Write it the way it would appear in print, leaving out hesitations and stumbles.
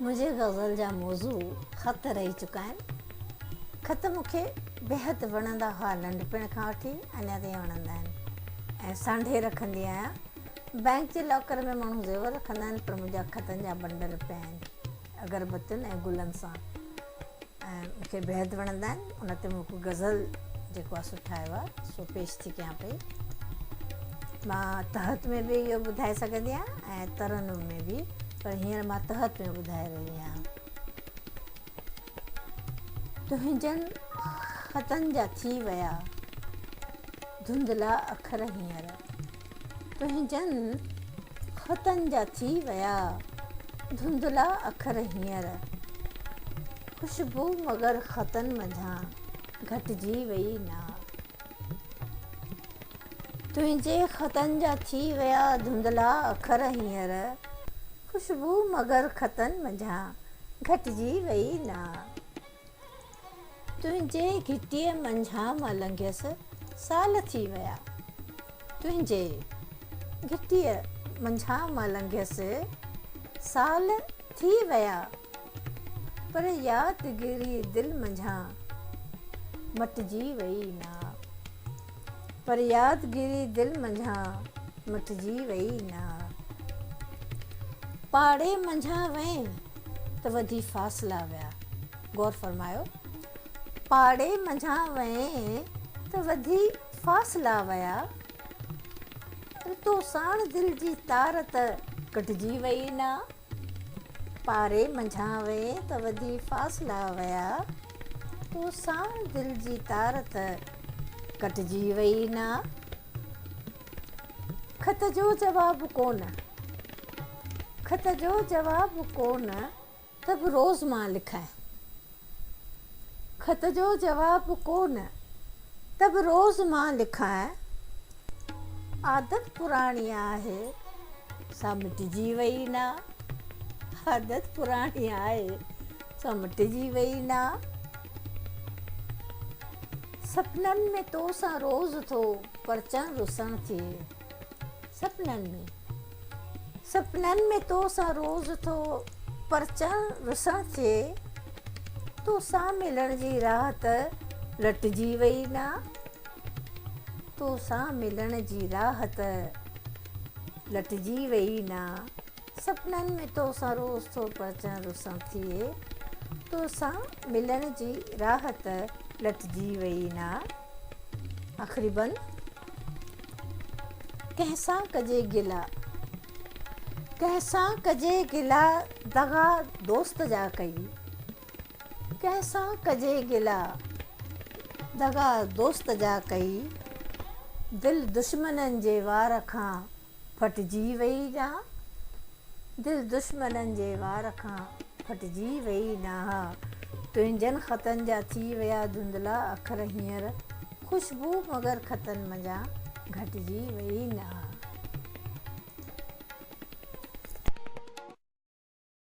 منهنجي غزل جا موضوع خط رهي چڪا آهن. خط مون کي بيحد وڻندا هئا ننڍپڻ کان وٺي اڃا تائين وڻندا آهن ۽ سانڍي رکندي آهيان. بئنڪ جي لاڪر ۾ ماڻهو زيور رکندا آهن پر منهنجا خطن جا بنڊل پيا آهن اگربتين ۽ گلن سان ۽ مون کي بيحد وڻندا آهن. ان تي مون هڪ غزل جيڪو آهي سو ٺاهيو آهي سو پيش ٿي ڪيان پئي. مان تحت ۾ به اهو ٻڌائي سگهندي آهيان ۽ ترنم ۾ به پر هينئر مان تحت ۾ ٻڌائي رهي آهيان. تنهنجن خطن جا ٿي ويا ڌنڌلا اکر هينئر. تنهنجن خطن جا ٿي ويا ڌنڌلا اکر هينئر. خوشبو مگر خطن منجهان گهٽجي وئي نه. تنهنجي خطن جا ٿي ويا ڌنڌلا اکر هينئر. خوشبو مگر خطن منجهان گهٽجي وئي نه. تنهنجي گهٽيء منجهان مان لنگهيس سال ٿي ويا. تنهنجي گهٽيء منجهان مان لنگهيس سال ٿي ويا. پر يادگيري دل منجهان مٽجي وئي نه. پر يادگيري دل منجهان مٽجي وئي نه. پاڙي منجهان وئين ته وڌي فاصلا ويا. غور فرمايو. پاڙي منجهان وئين ته وڌي فاصلا ويا. پر تو ساڻ دل جي تار ته ڪٽجي وئي نه. پاڙي منجهان وئين ته وڌي فاصلا ويا. تو ساڻ دل جي تار ته ڪٽجي وئي نه. خط جو جواب ڪونه. خط جو جواب ڪونه ته به روز مان لکانء. خط جو جواب ڪونه ته به روز مان لکانء. عادت پراڻي آهي سا مٽجي وئي نه. عادت پراڻي آهي سا مٽجي وئي نه. سپنن ۾ تو سان روز ٿو پرچڻ رسڻ ٿئي. سپنن ۾. سپنن ۾ تو سان روز ٿو پرچڻ رسڻ ٿئي. تو سان ملڻ جي راهه ته لٽجي وئي نه. تو سان ملڻ جي راهه ته لٽجي وئي نه. سپنن ۾ تو سان روز ٿو پرچڻ رسڻ ٿئي. تو سان ملڻ جي راهه ته لٽجي وئي نه. آخري بند. ڪنهن سان ڪجي گلا. ڪنهن سان ڪجي گلا دغا دوست جا ڪئي. ڪنهن سان ڪجي گلا دغا دوست جا ڪئي. دل دشمنن جي وار کان ڦٽجي وئي ڄا. دل دشمنن جي وار کان ڦٽجي وئي ناهه. تنهنجن خطن جا ٿي ويا ڌنڌلا اکر هينئر. خوشبو مگر خطن منجهان گهٽجي وئي ناهه.